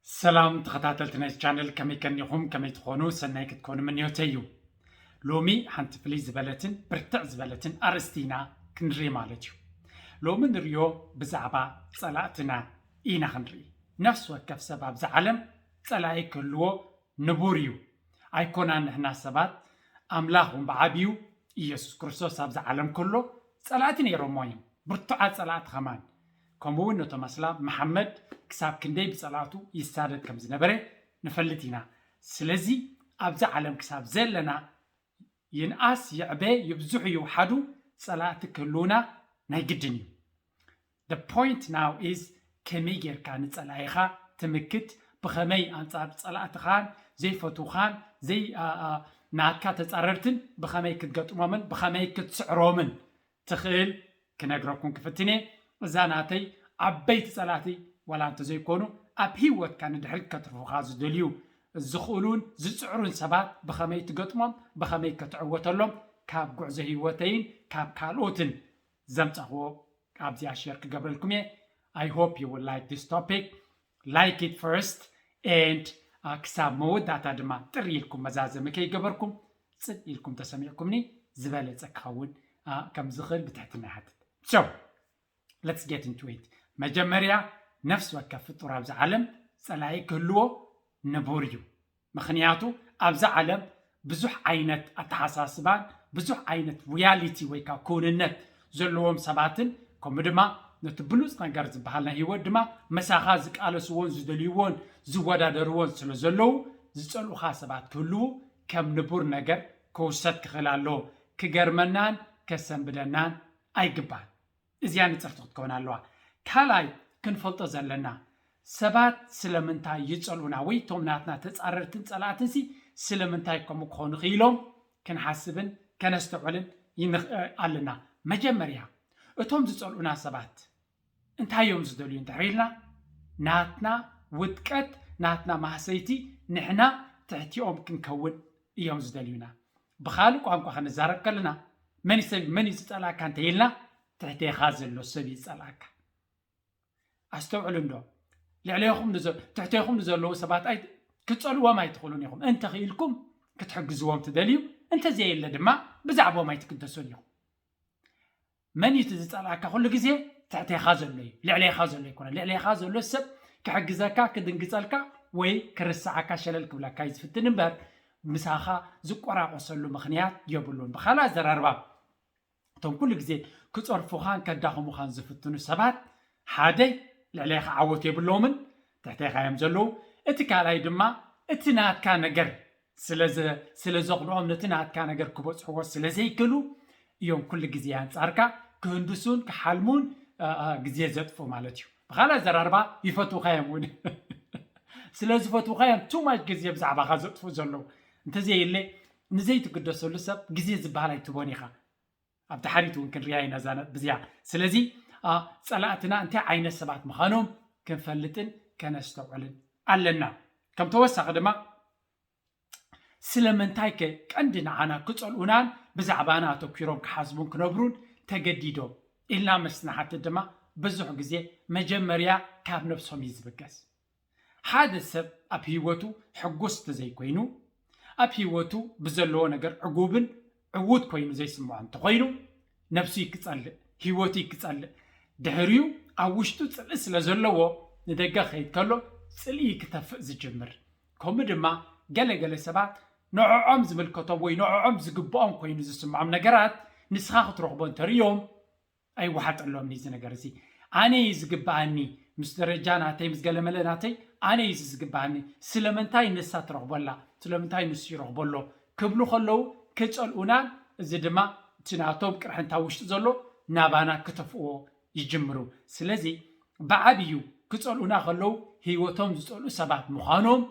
ሰላም ተኸታተልቲ ናይ ቻነል፣ ከመይ ከኒኹም? ከመይ ትኾኑ? ሰናይ ክትኮኑ ምንዮተይ እዩ። ሎሚ ሓንቲ ፍልይ ዝበለትን ብርትዕ ዝበለትን ኣርእስቲ ኢና ክንርኢ ማለት እዩ። ሎሚ ንሪኦ ብዛዕባ ጸላእትና ኢና ክንርኢ። ነፍሲ ወከፍ ሰብ ኣብዚ ዓለም ጸላኢ ክህልዎ ንቡር እዩ። ኣይኮናን ንሕና ሰባት፣ ኣምላኽ እውን ብዓብዩ ኢየሱስ ክርስቶስ ኣብዚ ዓለም ከሎ ጸላእቲ ነይሮሞ እዮም። ብርቱዓት ጸላእቲ ኸማን። ከምኡ እውን ነቶም ኣስላም መሓመድ ክሳብ ክንደይ ብጸላእቱ ይሳደድ ከም ዝነበረ ንፈልጥ ኢና። ስለዚ ኣብዚ ዓለም ክሳብ ዘለና ይንኣስ ይዕበ ይብዝሑ ይውሓዱ ጸላእቲ ክህልውና ናይ ግድን እዩ። The point now is ከመይ ጌርካ ንጸላኢኻ ትምክት፣ ብኸመይ ኣንጻር ጸላእትኻን ዘይፈትውኻን ዘይ ናትካ ተጻረርትን ብኸመይ ክትገጥሞምን ብኸመይ ክትስዕሮምን ትኽእል ክነግረኩም ክፍትን እየ። እዛ ናተይ ዓበይቲ ጸላእቲ ዋላ እንተዘይኮኑ ኣብ ህይወትካ ንድሕሪት ከትርፉኻ ዝደልዩ ዝኽእሉን ዝጽዕሩን ሰባት ብኸመይ ትገጥሞም ብኸመይ ክትዕወተሎም ካብ ጉዕዞ ህይወተይን ካብ ካልኦትን ዘምጻኽዎ ኣብዚኣ ሸር ክገብረልኩም እየ። I hope you will like this topic. Like it first and ክሳብ መወዳእታ ድማ ጥር ኢልኩም መዛዘሚ ከይገበርኩም ጽን ኢልኩም ተሰሚዕኩምኒ ዝበለጸ ክኸውን ከም ዝኽእል ብትሕትና ይሓትት። So let's get into it. መጀመርያ ነፍሲ ወከፍ ፍጡር ኣብዚ ዓለም ጸላኢ ክህልዎ ንቡር እዩ። ምኽንያቱ ኣብዛ ዓለም ብዙሕ ዓይነት ኣተሓሳስባን ብዙሕ ዓይነት ሪያሊቲ ወይ ከዓ ክውንነት ዘለዎም ሰባትን ከምኡ ድማ ነቲ ብሉፅ ነገር ዝበሃል ናይ ህይወት ድማ መሳኻ ዝቃለስዎን ዝደልይዎን ዝወዳደርዎን ስለ ዘለዉ ዝፀልኡኻ ሰባት ክህልዉ ከም ንቡር ነገር ክውሰድ ክኽእል ኣለዎ። ክገርመናን ከሰንብደናን ኣይግባን። እዚኣ ንፅርቲ ክትከውን ኣለዋ። ካልኣይ ክንፈልጦ ዘለና ሰባት ስለምንታይ ይፀልኡና ወይ እቶም ናትና ተፃረርትን ፀላእትንሲ ስለምንታይ ከምኡ ክኾኑ ክኢሎም ክንሓስብን ከነስተውዕልን ኣለና። መጀመርያ እቶም ዝፀልኡና ሰባት እንታይ እዮም ዝደልዩ እንድሕር ኢልና ናትና ውድቀት ናትና ማህሰይቲ ንሕና ትሕቲኦም ክንከውን እዮም ዝደልዩና። ብኻልእ ቋንቋ ክንዛረብ ከለና መን ሰብ መን እዩ ዝፀላእካ እንተኢልና ትሕቴኻ ዘሎ ሰብ ይፀላእካ። ኣስተውዕሉ እንዶ ልዕሌኹም ትሕቴኹም ንዘለዉ ሰባት ክፀልዎም ኣይትኽእሉን ኢኹም። እንተኽኢልኩም ክትሕግዝዎም ትደልዩ፣ እንተዘየለ ድማ ብዛዕባኦም ኣይትግደሱን ኢኹም። መን እዩ እቲ ዝፀልኣካ? ኩሉ ግዜ ትሕቴኻ ዘሎ እዩ፣ ልዕሌኻ ዘሎ ኣይኮነ። ልዕሌኻ ዘሎ ሰብ ክሕግዘካ ክድንግፀልካ ወይ ክርሰዓካ ሸለል ክብለካ እዩ ዝፍትን እምበር ምሳኻ ዝቆራቆሰሉ ምኽንያት የብሉን። ብኻልእ ኣዘራርባ እቶም ኩሉ ግዜ ክፀርፉኻን ከዳኽሙኻን ዝፍትኑ ሰባት ሓደ ልዕሌኻ ዓወት የብሎምን፣ ትሕቴኻ እዮም ዘለዉ። እቲ ካልኣይ ድማ እቲ ናትካ ነገር ስለ ዘኽንኦም ነቲ ናትካ ነገር ክበፅሕዎ ስለ ዘይክእሉ እዮም ኩሉ ግዜ ኣንፃርካ ክህንድሱን ክሓልሙን ግዜ ዘጥፍኡ ማለት እዩ። ብካልእ ኣዘራርባ ይፈትውካ እዮም እውን ስለ ዝፈትውካ እዮም ቱ ማች ግዜ ብዛዕባካ ዘጥፍኡ ዘለዉ። እንተዘየለ ንዘይትግደሰሉ ሰብ ግዜ ዝበሃል ኣይትቦን ኢኻ። ኣብ ድሓሪት እውን ክንሪኣ ኢና እዛ ነጥቢ እዚኣ። ስለዚ ፀላእትና እንታይ ዓይነት ሰባት ምዃኖም ክንፈልጥን ከነስተውዕልን ኣለና። ከም ተወሳኺ ድማ ስለምንታይ ከ ቀንዲ ንዓና ክፀልኡናን ብዛዕባና ኣተኲሮም ክሓስቡን ክነብሩን ተገዲዶም ኢልና ምስ ንሓትት ድማ ብዙሕ ግዜ መጀመርያ ካብ ነብሶም እዩ ዝብገስ። ሓደ ሰብ ኣብ ህይወቱ ሕጉስ እንተዘይኮይኑ ኣብ ህይወቱ ብዘለዎ ነገር ዕጉብን ዕዉት ኮይኑ ዘይስምዖ እንተኾይኑ ነብሱ እዩ ክፀልእ፣ ህይወቱ እዩ ክፀልእ። ድሕሪኡ ኣብ ውሽጡ ፅልኢ ስለ ዘለዎ ንደገ ክኸይድ ከሎ ፅልኢ ክተፍእ ዝጅምር። ከምኡ ድማ ገለ ገለ ሰባት ንዕዖም ዝምልከቶም ወይ ንዕዖም ዝግብኦም ኮይኑ ዝስምዖም ነገራት ንስኻ ክትረኽቦ እንተርእዮም ኣይወሓጠሎምን እዚ ነገር እዚ። ኣነ እዩ ዝግብኣኒ ምስ ደረጃ ናተይ ምስ ገለመለ ናተይ ኣነ እዩ እዚ ዝግብኣኒ። ስለምንታይ ንሳ ትረኽቦ ኣላ? ስለምንታይ ንሱ ይረኽቦ ኣሎ? ክብሉ ከለዉ ክፀልኡናን እዚ ድማ እቲ ናቶም ቅርሕንታ ውሽጢ ዘሎ ናባና ክተፍእዎ ይጅምሩ። ስለዚ ብዓብዩ ክፀልኡና ከለዉ ህይወቶም ዝፀልኡ ሰባት ምዃኖም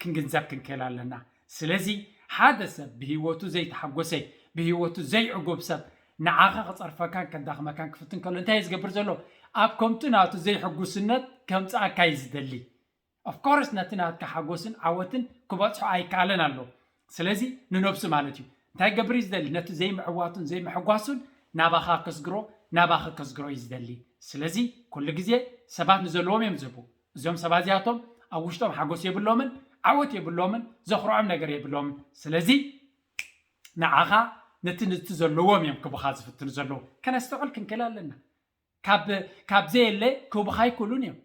ክንግንዘብ ክንክእል ኣለና። ስለዚ ሓደ ሰብ ብህይወቱ ዘይተሓጎሰ ብህይወቱ ዘይዕጉብ ሰብ ንዓኻ ክፀርፈካን ከዳኽመካን ክፍትን ከሎ እንታይ እዩ ዝገብር ዘሎ? ኣብ ከምቲ ናቱ ዘይሕጉስነት ከምፅኣካ እዩ ዝደሊ። ኦፍኮርስ ነቲ ናትካ ሓጎስን ዓወትን ክበፅሖ ኣይከኣለን ኣሎ። ስለዚ ንነብሱ ማለት እዩ እንታይ ገብር እዩ ዝደሊ? ነቲ ዘይምዕዋቱን ዘይምሕጓሱን ናባኻ ከስግሮ ናባኸ ከስግሮ እዩ ዝደሊ። ስለዚ ኩሉ ግዜ ሰባት ንዘለዎም እዮም ዝህቡ። እዞም ሰባት እዚኣቶም ኣብ ውሽጦም ሓጎስ የብሎምን፣ ዓወት የብሎምን፣ ዘኹርዖም ነገር የብሎምን። ስለዚ ንዓኻ ነቲ ነቲ ዘለዎም እዮም ክብኻ ዝፍትኑ ዘለዉ። ከነስተውዕል ክንክእል ኣለና። ካብ ካብ ዘየለ ክብኻ ኣይክእሉን እዮም።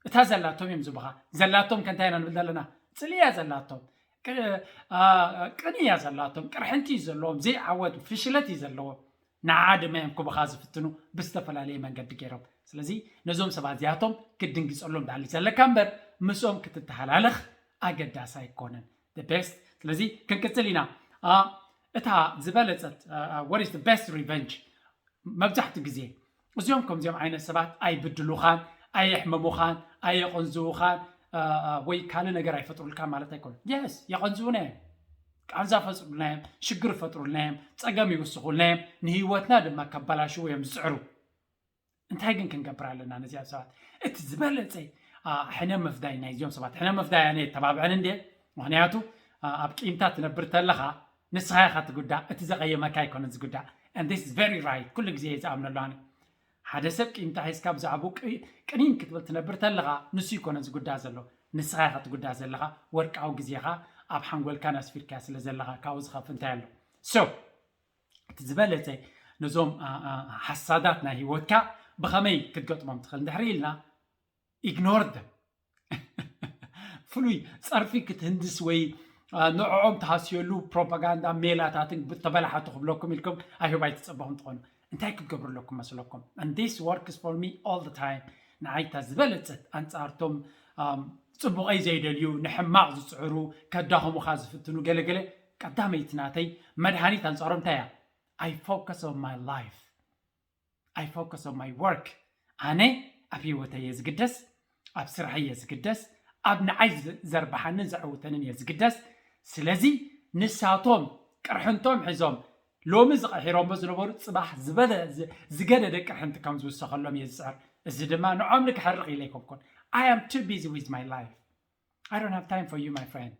እታ ዘላቶም እዮም ዝብኻ። ዘላቶም ከ እንታይ ኢና ንብል ዘለና? ጽልኢ እያ ዘላቶም። ቅ- አ- ቅንኢ እያ ዘላቶም። ቅርሕንቲ እዩ ዘለዎም። ዘይዓወት ፍሽለት እዩ ዘለዎም። ንዓ ድማ እዮም ክብኻ ዝፍትኑ ብዝተፈላለየ መንገዲ ገይሮም። ስለዚ ነዞም ሰባት እዚኣቶም ክትድንግጸሎም ዳሊ ዘለካ እምበር ምስኦም ክትተሃላለኽ ኣገዳሲ ኣይኮነን። The best። ስለዚ ክንቅጽል ኢና። አ፣ እታ ዝበለጸት what is the best revenge? መብዛሕትኡ ግዜ እዚኦም ከምዚኦም ዓይነት ሰባት ኣይብድሉኻን፣ ኣየሕመሙኻን፣ ኣየቐንዝዉኻን፣ አ፣ አ፣ ወይ ካልእ ነገር ኣይፈጥሩልካን ማለት ኣይኮነን። የስ የቐንዝዉና እዮም፣ ቃንዛ ፈጥሩልና እዮም፣ ሽግር ፈጥሩልና እዮም፣ ጸገም ይውስኹልና እዮም፣ ንህይወትና ድማ ከባላሽው እዮም ዝጽዕሩ። እንታይ ግን ክንገብር ኣለና ነዚኣ ሰባት? እቲ ዝበለጸ አ፣ ሕነ ምፍዳይ ናይዚኦም ሰባት። ሕነ ምፍዳይ ኣነ የተባብዐን እንዴ? ምክንያቱ አ፣ ኣብ ቂምታ ትነብር ተለኻ ንስኻ ኢኻ ትጉዳእ፣ እቲ ዘቐየመካ ኣይኮነን ዝጉዳእ። And this is very right። ኩሉ ግዜ እየ ዝኣምነሉ ኣነ። ሓደ ሰብ ቂምታ ሒዝካ ብዛዕባኡ ቅ- ቅኒን ክትብል ትነብር ተለኻ ንሱ ይኮነን ዝጉዳእ ዘሎ፣ ንስኻ ኢኻ ትጉዳእ ዘለኻ። ወርቃዊ ግዜኻ ኣብ ሓንጎልካን ኣስፊርካዮ ስለ ዘለኻ ካብኡ ዝኸፍእ እንታይ ኣሎ? So እቲ ዝበለጸ ነዞም አ፣ አ፣ ሓሳዳት ናይ ህይወትካ ብኸመይ ክትገጥሞም ትኽእል እንድሕር ኢልና ኢግኖር ደም። ፍሉይ ጸርፊ ክትህንድስ ወይ አ፣ ንዕኦም ትሃስየሉ ፕሮፓጋንዳ ሜላታትን ተበላሓቱ ክብለኩም ኢልኩም ኣይሁብ ኣይትጸበኹም ትኾኑ። እንታይ ክትገብሩ ኣለኩም መስለኩም? And this works for me all the time። ንዓይታ ዝበለጸት ኣንጻርቶም ኣም፣ ጽቡቐይ ዘይደልዩ፣ ንሕማቕ ዝጽዕሩ፣ ከዳኸሙኻ ዝፍትኑ ገለገለ ቀዳመይቲ ናተይ መድሃኒት ኣንጻሮም እንታይ እያ? I focus on my life። I focus on my work። ኣነ ኣብ ህይወተይ እየ ዝግደስ፣ ኣብ ስራሐይ እየ ዝግደስ፣ ኣብ ንዓይ ዝ- ዘርብሓንን ዘዕውተንን እየ ዝግደስ። ስለዚ ንሳቶም ቅርሕንቶም ሒዞም ሎሚ ዝቐሒሮሞ ዝነበሩ ጽባሕ ዝበለ ዝ- ዝገደደ ቅርሕንቲ ከም ዝውሰኸሎም እየ ዝጽዕር። እዚ ድማ ንዖም ንክሕርቕ ኢለ ኣይኮንኩን። I am too busy with my life. I don't have time for you, my friend።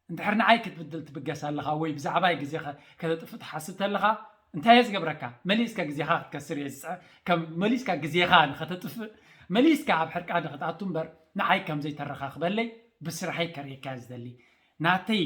እንድሕር ንዓይ ክትብድል ትብገስ ኣለኻ ወይ ብዛዕባይ ግዜኻ ከተጥፍእ ትሓስብ ተለኻ እንታይ እየ ዝገብረካ? መሊስካ ግዜኻ ክትከስር እየ ዝፅዕር። ከም መሊስካ ግዜኻ ንኸተጥፍእ መሊስካ ኣብ ሕርቃ ንኽትኣቱ እምበር ንዓይ ከም ዘይተረኻኽበለይ ብስራሐይ ከርእየካ እየ ዝደሊ። ናተይ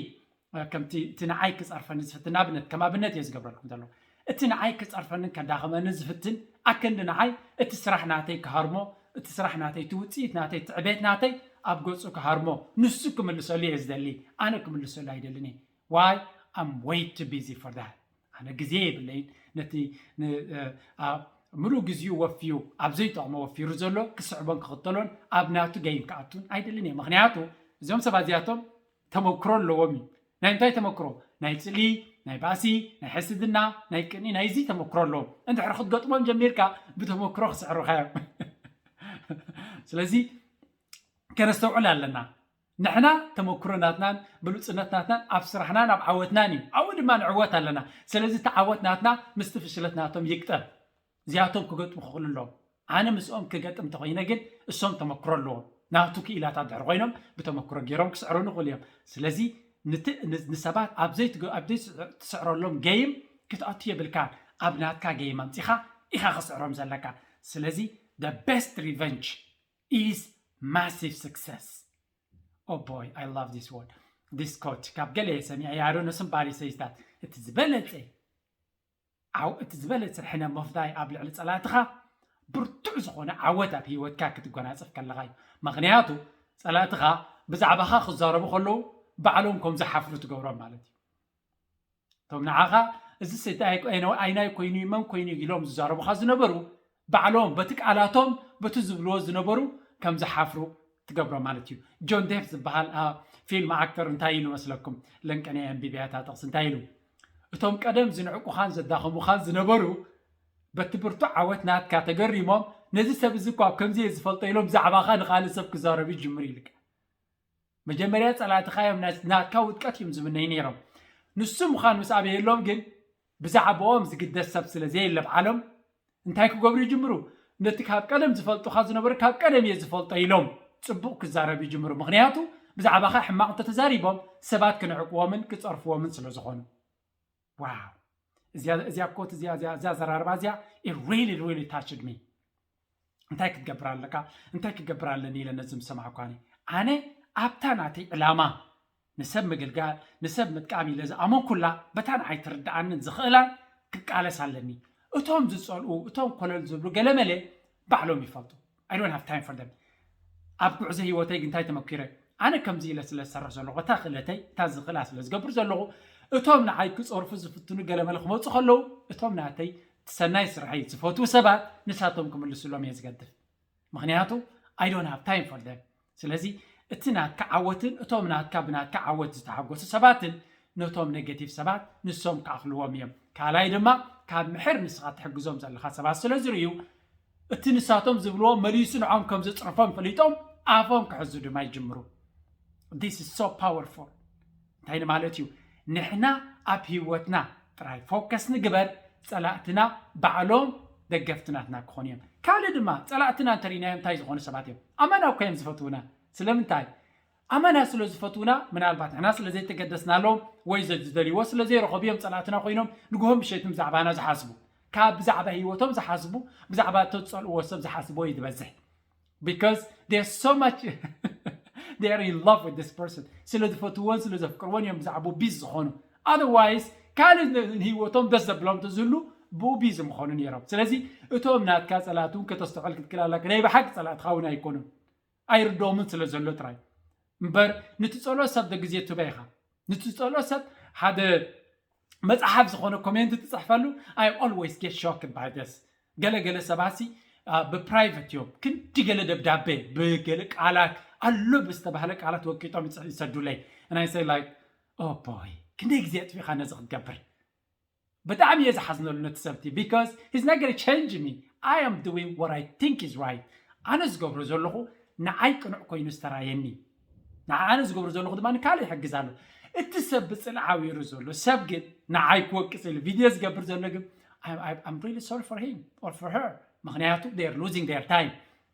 እ፣ ከምቲ እቲ ንዓይ ክፀርፈኒ ዝፍትን ኣብነት ከም ኣብነት እየ ዝገብረልኩም ዘሎ። እቲ ንዓይ ክፀርፈንን ከዳኽመንን ዝፍትን ኣክንዲ ንዓይ እቲ ስራሕ ናተይ ክሃርሞ፣ እቲ ስራሕ ናተይ፣ እቲ ውፅኢት ናተይ፣ እቲ ዕቤት ናተይ ኣብ ገፁ ክሃርሞ፣ ንሱ ክምልሰሉ እየ ዝደሊ። ኣነ ክምልሰሉ ኣይደልን እየ። Why? I'm way too busy for that። ኣነ ግዜ የብለይን ነቲ ን- እ፣ ኣ- ምሉእ ግዜኡ ወፊዩ ኣብ ዘይጠቕሞ ወፊሩ ዘሎ ክስዕቦን ክኽተሎን ኣብ ናቱ ገይም ክኣቱን ኣይደልን እየ። ምክንያቱ እዞም ሰባት እዚኣቶም ተመክሮ ኣለዎም እዩ። ናይ እንታይ ተመክሮ? ናይ ፅልኢ፣ ናይ ባእሲ፣ ናይ ሕስድና፣ ናይ ቅኒ፣ ናይ እዚ ተመክሮ ኣለዎም። እንድሕር ክትገጥሞም ጀሚርካ ብተመክሮ ክስዕሩኻ እዮም። ስለዚ ከነስተውዕል ኣለና። ንሕና ተመክሮ ናትናን ብሉፅነት ናትናን ኣብ ስራሕናን ኣብ ዓወትናን እዩ። ኣብኡ ድማ ንዕወት ኣለና። ስለዚ እቲ ዓወት ናትና ምስቲ ፍሽለት ናቶም ይግጠም። እዚኣቶም ክገጥሙ ክኽእሉ ኣለዎም። ኣነ ምስኦም ክገጥም እንተኾይነ ግን እሶም ተመክሮ ኣለዎም። ናቱ ክኢላታት ድሕሪ ኮይኖም ብተመክሮ ገይሮም ክስዕሩ ንኽእሉ እዮም። ስለዚ ንቲ- ን- ንሰባት ኣብ ዘይትገ- ኣብ ዘይትስዕረሎም ገይም ክትኣቱ የብልካን። ኣብ ናትካ ገይም ኣምፂኻ ኢኻ ክስዕሮም ዘለካ። ስለዚ the best revenge is massive success. Oh boy, I love this word. This quote ካብ ገለ እየ ሰሚዐ ያዶ ነስም ባሪ ሰይስታት እቲ ዝበለፀ ዓው እቲ ዝበለፀ ሕነ ምፍዳይ ኣብ ልዕሊ ፀላትኻ ብርቱዕ ዝኾነ ዓወት ኣብ ህይወትካ ክትጎናፀፍ ከለኻ እዩ። ምክንያቱ ፀላትኻ ብዛዕባኻ ክዛረቡ ከለዉ ባዕሎም ከም ዝሓፍሩ ትገብሮም ማለት እዩ። እቶም ንዓኻ እዚ ሰይጣን ኣይናይ ኮይኑ እዩ መን ኮይኑ እዩ ኢሎም ዝዛረቡኻ ዝነበሩ ባዕሎም በቲ ቃላቶም በቲ ዝብልዎ ዝነበሩ ከም ዝሓፍሩ ትገብሮ ማለት እዩ። ጆን ዴፕ ዝበሃል ፊልም ኣክተር እንታይ ኢሉ መስለኩም? ለንቀነ ኣንቢብያታ ጥቕስ እንታይ ኢሉ? እቶም ቀደም ዝንዕቁኻን ዘዳኸሙኻን ዝነበሩ በቲ ብርቱዕ ዓወት ናትካ ተገሪሞም ነዚ ሰብ እዚ እኳ ከምዚ እየ ዝፈልጦ ኢሎም ብዛዕባኻ ንኻልእ ሰብ ክዛረቡ ይጅምሩ ኢልካ። መጀመርያ ጸላእትኻ እዮም ናትካ ውድቀት እዮም ዝምነዩ ነይሮም። ንሱ ምዃን ምስ ኣበየሎም ግን ብዛዕባኦም ዝግደስ ሰብ ስለ ዘየለ ኣብ ዓለም እንታይ ክገብሩ ይጅምሩ? ነቲ ካብ ቀደም ዝፈልጡኻ ዝነበሩ ካብ ቀደም እየ ዝፈልጦ ኢሎም ጽቡቕ ክዛረቡ ይጅምሩ። ምኽንያቱ ብዛዕባኻ ሕማቕ እንተተዛሪቦም ሰባት ክንዕቅዎምን ክጸርፍዎምን ስለ ዝኾኑ። ዋው እዚኣ እዚኣ ኮት እዚኣ እዚኣ እዚኣ ዘራርባ እዚኣ it really really touched me። እንታይ ክትገብር ኣለካ እንታይ ክገብር ኣለኒ ኢለ ነዚ ምስ ሰማዕኳኒ ኣነ ኣብታ ናተይ ዕላማ ንሰብ ምግልጋል ንሰብ ምጥቃም ኢለ ዝኣመንኩላ በታ ንዓይ ትርድኣንን ዝኽእላን ክቃለስ ኣለኒ። እቶም ዝፀልኡ እቶም ኮለል ዝብሉ ገለመለ ባዕሎም ይፈልጡ። I don't have time for them። ኣብ ጉዕዞ ህይወተይ ግን እንታይ ተመኪረ? ኣነ ከምዚ ኢለ ስለ ዝሰርሕ ዘለኹ እታ ክእለተይ እታ ዝኽእላ ስለ ዝገብር ዘለኹ እቶም ንዓይ ክፀርፉ ዝፍትኑ ገለመለ ክመፁ ከለዉ እቶም ናተይ ሰናይ ስርሐይ ዝፈትዉ ሰባት ንሳቶም ክምልስሎም እየ ዝገድፍ። ምክንያቱ I don't have time for them። ስለዚ እቲ ናትካ ዓወትን እቶም ናትካ ብናትካ ዓወት ዝተሓጎሱ ሰባትን ነቶም ኔጌቲቭ ሰባት ንሶም ክኣኽልዎም እዮም። ካልኣይ ድማ ካብ ምሕር ንስኻ ትሕግዞም ዘለኻ ሰባት ስለ ዝርእዩ እቲ ንሳቶም ዝብልዎ መሊሱ ንዖም ከም ዘፅርፎም ፈሊጦም ኣፎም ክሕዙ ድማ ይጅምሩ። This is so powerful። እንታይ ማለት እዩ? ንሕና ኣብ ህይወትና ጥራይ ፎከስ ንግበር። ፀላእትና ባዕሎም ደገፍቲ ናትና ክኾኑ እዮም። ካልእ ድማ ፀላእትና እንተሪእናዮም እንታይ ዝኾኑ ሰባት እዮም? ኣመና እኮ እዮም ዝፈትዉና። ስለምንታይ? ኣመና ስለ ዝፈትዉና፣ ምናልባት ንሕና ስለ ዘይተገደስናሎም ወይ ዝደልይዎ ስለ ዘይረኸቡ እዮም ፀላእትና ኮይኖም ንግሆም ምሸትን ብዛዕባና ዝሓስቡ። ካብ ብዛዕባ ህይወቶም ዝሓስቡ፣ ብዛዕባ እተዝፀልእዎ ሰብ ዝሓስቡ እዩ ዝበዝሕ። Because they're so much they're in love with this person። ስለ ዝፈትዎን ስለ ዘፍቅርዎን እዮም ብዛዕባኡ ቢዚ ዝኾኑ። Otherwise ካልእ ንህይወቶም ደስ ዘብሎም ተዝህሉ ብኡ ቢዚ ምኾኑ ነይሮም። ስለዚ እቶም ናትካ ፀላእቲ እውን ከተስተውዕል ክትክእል ኣለካ። ናይ ብሓቂ ፀላእትኻ እውን ኣይኮኑን፣ ኣይርድኦምን ስለ ዘሎ ጥራይ እምበር። ንትፀልኦ ሰብ ዶ ግዜ ትህቦ ኢኻ? ንትፀልኦ ሰብ ሓደ መፅሓፍ ዝኾነ ኮሜንት ትፅሕፈሉ? I always get shocked by this። ገለገለ ሰባሲ ብፕራይቨት እዮም ክንዲ ገለ ደብዳቤ ብገለ ቃላት ኣሎ ብዝተባህለ ቃላት ወቂጦም ይሰዱለይ። ናይ ሰይ ላይክ ኦ ቦይ ክንደይ ግዜ ኣጥፊኻ ነዚ ክትገብር? ብጣዕሚ እየ ዝሓዝነሉ ነቲ ሰብቲ። Because he's not gonna change me. I am doing what I think is right። ኣነ ዝገብሮ ዘለኹ ንዓይ ቅኑዕ ኮይኑ ዝተራየኒ። ንዓይ ኣነ ዝገብሮ ዘለኹ ድማ ንካልእ ይሕግዝ ኣሎ። እቲ ሰብ ብፅልኢ ዓዊሩ ዘሎ ሰብ ግን ንዓይ ክወቅስ ኢሉ ቪድዮ ዝገብር ዘሎ ግን I'm really sorry for him or for her። ምክንያቱ they're losing their time።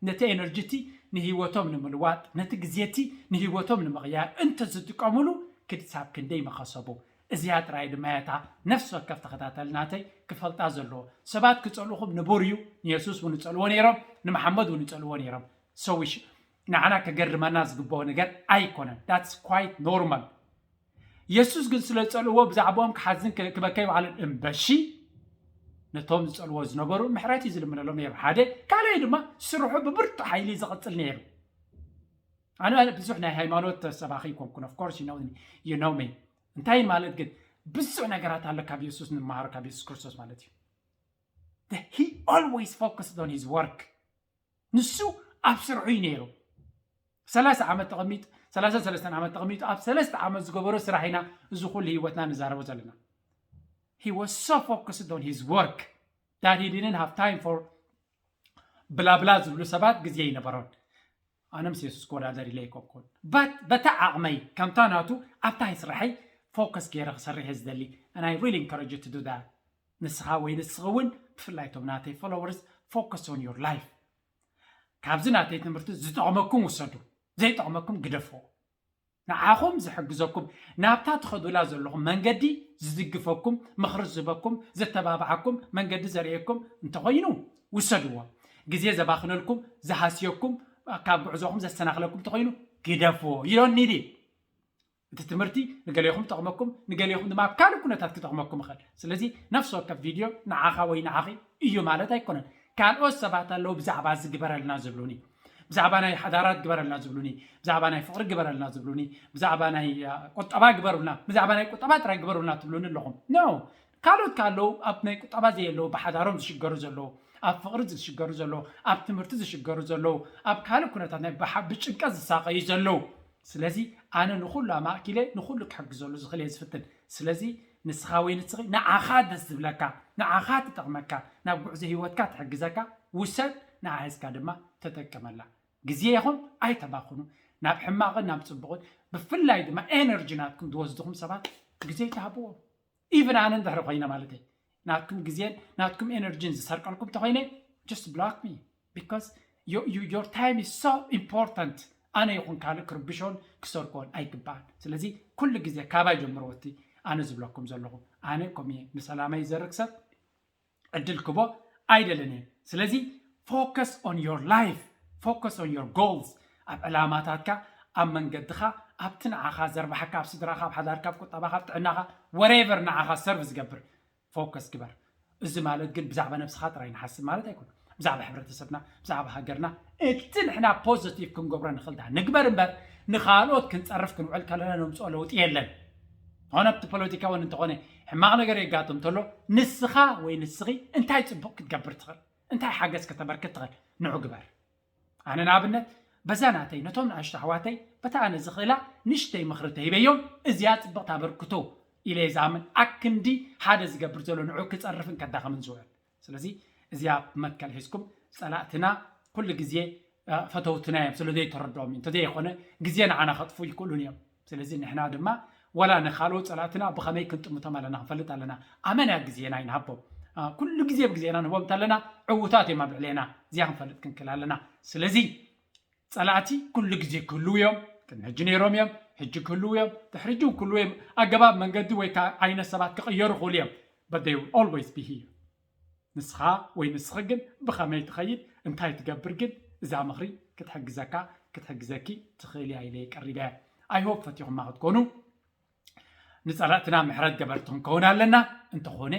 ነቲ ኤነርጂ እቲ ንህይወቶም ንምልዋጥ ነቲ ግዜ እቲ ንህይወቶም ንምቕያር እንተዝጥቀምሉ ክሳብ ክንደይ መኸሰቡ። እዚኣ ጥራይ ድማ እያ እታ ነፍሲ ወከፍ ተኸታታሊ ናተይ ክፈልጣ ዘለዎ። ሰባት ክጸልኡኹም ንቡር እዩ። ንየሱስ እውን ይጸልዎ ነይሮም፣ ንመሓመድ እውን ይጸልዎ ነይሮም። So we should ንዓና ከገርመና ዝግብኦ ነገር ኣይኮነን። That's quite normal። የሱስ ግን ስለ ዝጸልእዎ ብዛዕባኦም ክሓዝን ክበከይ በዓለን እምበሺ ነቶም ዝጸልዎ ዝነበሩ ምሕረት እዩ ዝልምነሎም ነይሩ። ሓደ ካልኣይ ድማ ስርሑ ብብርቱ ሓይሊ ዝቕጽል ነይሩ። ኣነ ብዙሕ ናይ ሃይማኖት ሰባኺ ይኮንኩን of course you know me። እንታይ ማለት ግን ብዙሕ ነገራት ኣሎ ካብ የሱስ ንመሃሮ ካብ የሱስ ክርስቶስ ማለት እዩ። He always focused on his work። ንሱ ኣብ ስርሑ እዩ ነይሩ። ሰላሳ ዓመት ተቐሚጡ ሰላሳ ሰለስተ ዓመት ተቐሚጡ ኣብ ሰለስተ ዓመት ዝገበሮ ስራሕ ኢና እዚ ኩሉ ህይወትና ንዛረቦ ዘለና። He was so focused on his work that he didn't have time for ብላብላ ዝብሉ ሰባት ግዜ ይነበሮን። ኣነ ምስ የሱስ ክወዳደር ኢለ ኣይኮንኩን። But በታ ዓቕመይ ከምታ ናቱ ኣብታ ስራሐይ ፎከስ ገይረ ክሰርሕ እየ ዝደሊ። And I really encourage you to do that። ንስኻ ወይ ንስኺ እውን ብፍላይ እቶም ናተይ followers focus on your life። ካብዚ ናተይ ትምህርቲ ዝጠቕመኩም ውሰዱ፣ ዘይጠቕመኩም ግደፍዎ። ንዓኹም ዝሕግዘኩም ናብታ ትኸዱላ ዘለኹም መንገዲ ዝድግፈኩም ምኽሪ ዝህበኩም ዘተባብዓኩም መንገዲ ዘርእየኩም እንተኾይኑ ውሰድዎ። ግዜ ዘባኽነልኩም ዝሃስየኩም ካብ ጉዕዞኹም ዘሰናኽለኩም እንተኾይኑ ግደፍዎ። You don't need it። እቲ ትምህርቲ ንገሌኹም ጠቕመኩም ንገሌኹም ድማ ኣብ ካልእ ኩነታት ክጠቕመኩም ይኽእል። ስለዚ ነፍሲ ወከፍ ቪድዮ ንዓኻ ወይ ንዓኺ እዩ ማለት ኣይኮነን። ካልኦት ሰባት ኣለዉ ብዛዕባ እዚ ግበረልና ዝብሉኒ፣ ብዛዕባ ናይ ሓዳራት ግበረልና ዝብሉኒ፣ ብዛዕባ ናይ ፍቕሪ ግበረልና ዝብሉኒ፣ ብዛዕባ ናይ ቁጠባ ግበሩልና፣ ብዛዕባ ናይ ቁጠባ ጥራይ ግበሩልና ትብሉኒ ኣለኹም። No። ካልኦት ከ ኣለዉ ኣብ ናይ ቁጠባ ዘየለዉ ብሓዳሮም ዝሽገሩ ዘለዉ፣ ኣብ ፍቕሪ ዝሽገሩ ዘለዉ፣ ኣብ ትምህርቲ ዝሽገሩ ዘለዉ፣ ኣብ ካልእ ኩነታት ናይ ብጭንቀት ዝሳቐዩ ዘለዉ። ስለዚ ኣነ ንኹሉ ኣማእኪለ ንኹሉ ክሕግዘሉ ዝኽእል እየ ዝፍትን። ስለዚ ንስኻ ወይ ንስኺ ንዓኻ ደስ ዝብለካ ንዓኻ ትጠቕመካ ናብ ጉዕዞ ህይወትካ ትሕግዘካ ውሰድ። ንዓ ሒዝካ ድማ ተጠቀመላ። ግዜ ኢኹም ኣይተባኽኑ። ናብ ሕማቕን ናብ ፅቡቕን ብፍላይ ድማ ኤነርጂ ናትኩም ዝወስድኹም ሰባት ግዜ ኣይትሃብዎም። ኢቭን ኣነ እንድሕር ኮይነ ማለት እዩ ናትኩም ግዜን ናትኩም ኤነርጂን ዝሰርቀልኩም ተኮይነ just block me because your time is so important። ኣነ ይኹን ካልእ ክርብሾን ክሰርቆን ኣይግባእን። ስለዚ ኩሉ ግዜ ካባይ ጀምሮ እቲ ኣነ ዝብለኩም ዘለኹ ኣነ ከምኡ እየ ንሰላመይ ይዘርግ ሰብ ዕድል ክቦ ኣይደልን እየ። ስለዚ focus on your life, focus on your goals። ኣብ ዕላማታትካ ኣብ መንገድኻ ኣብቲ ንዓኻ ዘርባሓካ ኣብ ስድራኻ ኣብ ሓዳርካ ኣብ ቁጠባኻ ኣብ ጥዕናኻ whatever ንዓኻ serve ዝገብር focus ግበር። እዚ ማለት ግን ብዛዕባ ነብስኻ ጥራይ ንሓስብ ማለት ኣይኮነ። ብዛዕባ ሕብረተሰብና ብዛዕባ ሃገርና እቲ ንሕና positive ክንገብሮ ንኽእል ዳ ንግበር እምበር ንኻልኦት ክንፀርፍ ክንውዕል ከለና ነምፅኦ ለውጢ የለን። ዝኾነ ኣብቲ ፖለቲካ እውን እንተኾነ ሕማቕ ነገር የጋጥም እንተሎ ንስኻ ወይ ንስኺ እንታይ ፅቡቕ ክትገብር ትኽእል እንታይ ሓገዝ ከተበርክት ትኽእል ንዑ ግበር። ኣነ ንኣብነት በዛ ናተይ ነቶም ንኣሽቱ ኣሕዋተይ በታ ኣነ ዝኽእላ ንእሽተይ ምኽሪ ተሂበዮም እዚኣ ፅብቕቲ ኣበርክቶ ኢለ እየ ዝኣምን። ኣክንዲ ሓደ ዝገብር ዘሎ ንዑ ክፀርፍን ከዳኸምን ዝውዕል ስለዚ እዚኣ መትከል ሒዝኩም ፀላእትና ኩሉ ግዜ ፈተውትና እዮም ስለ ዘይተረድኦም እዩ እንተዘይኮነ ግዜ ንዓና ከጥፉ ይክእሉን እዮም። ስለዚ ንሕና ድማ ወላ ንካልኦት ፀላእትና ብኸመይ ክንጥምቶም ኣለና ክንፈልጥ ኣለና። ኣመና ግዜና ይንሃቦም ኩሉ ግዜ ብግዜና ንህቦም እንተለና ዕዉታት እዮም ኣብ ልዕሌና እዚኣ ክንፈልጥ ክንክእል ኣለና። ስለዚ ፀላእቲ ኩሉ ግዜ ክህልው እዮም። ቅድሚ ሕጂ ነይሮም እዮም፣ ሕጂ ክህልው እዮም፣ ድሕሪ ሕጂ እውን ክህልው እዮም። ኣገባብ መንገዲ ወይ ከዓ ዓይነት ሰባት ክቕየሩ ክኽእሉ እዮም። But they will always be here። ንስኻ ወይ ንስኺ ግን ብኸመይ ትኸይድ እንታይ ትገብር ግን እዛ ምኽሪ ክትሕግዘካ ክትሕግዘኪ ትኽእል እያ ኢለ ቀሪበ። I hope ፈቲኹማ ክትኮኑ ንፀላእትና ምሕረት ገበርቲ ክንከውን ኣለና። እንተኾነ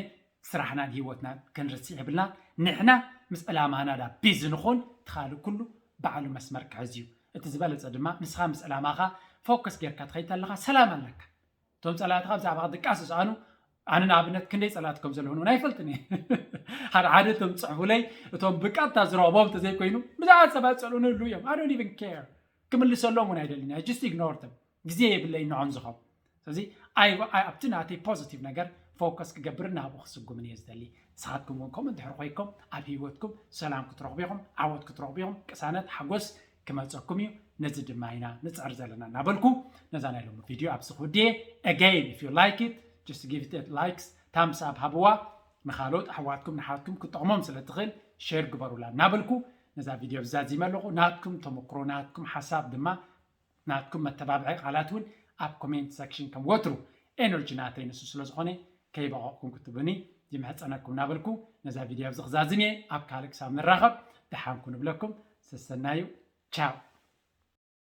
ስራሕናን ህይወትናን ክንርስዕ የብልና። ንሕና ምስ ዕላማና ዳ ቢዚ ንኾን ትኻልእ ኩሉ ባዕሉ መስመር ክሕዝ እዩ። እቲ ዝበለፀ ድማ ንስኻ ምስ ዕላማኻ ፎከስ ጌርካ ትኸይድ ኣለኻ ሰላም ኣለካ። እቶም ፀላእትኻ ብዛዕባኻ ድቃስ ዝሰኣኑ ኣነ ንኣብነት ክንደይ ፀላእቲ ከም ዘለውን እውን ኣይፈልጥን እየ። ሓደ ሓደ እቶም ፅሕፉለይ እቶም ብቀጥታ ዝረኽቦም እንተዘይኮይኑ ብዛዕባ ሰባት ፀልኡኒ ይህሉ እዮም። I don't even care ክምልሰሎም እውን ኣይደልን እየ። Just ignore them። ግዜ የብለይ ንዖን ዝኸው ስለዚ ኣብቲ ናተይ ፖዚቲቭ ነገር ፎከስ ክገብርን ናብኡ ክስጉምን እየ ዝደሊ። ንስኻትኩም እውን ከምኡ እንድሕር ኮይኩም ኣብ ህይወትኩም ሰላም ክትረኽቡ ኢኹም፣ ዓወት ክትረኽቡ ኢኹም፣ ቅሳነት ሓጎስ ክመፀኩም እዩ። ነዚ ድማ ኢና ንፅዕር ዘለና እናበልኩ ነዛ ናይ ሎሚ ቪድዮ ኣብዚ ክውድየ። Again if you like it just give it likes thumbs up ሃብዋ። ንኻልኦት ኣሕዋትኩም ንሓትኩም ክጠቕሞም ስለ ትኽእል ሼር ግበሩላ እናበልኩ ነዛ ቪድዮ ብዛዚመ ኣለኹ። ናትኩም ተመክሮ ናትኩም ሓሳብ ድማ ናትኩም መተባብዒ ቃላት እውን ኣብ ኮሜንት ሰክሽን ከም ወትሩ ኤነርጂ ናተይ ንሱ ስለ ዝኾነ ከይበቐቕኩም ክትብሉኒ ይምሕፀነኩም እናበልኩ ነዛ ቪድዮ ኣብዚ ክዛዝም እየ። ኣብ ካልእ ክሳብ ንራኸብ ደሓንኩ ንብለኩም። ሰሰናዩ ቻው።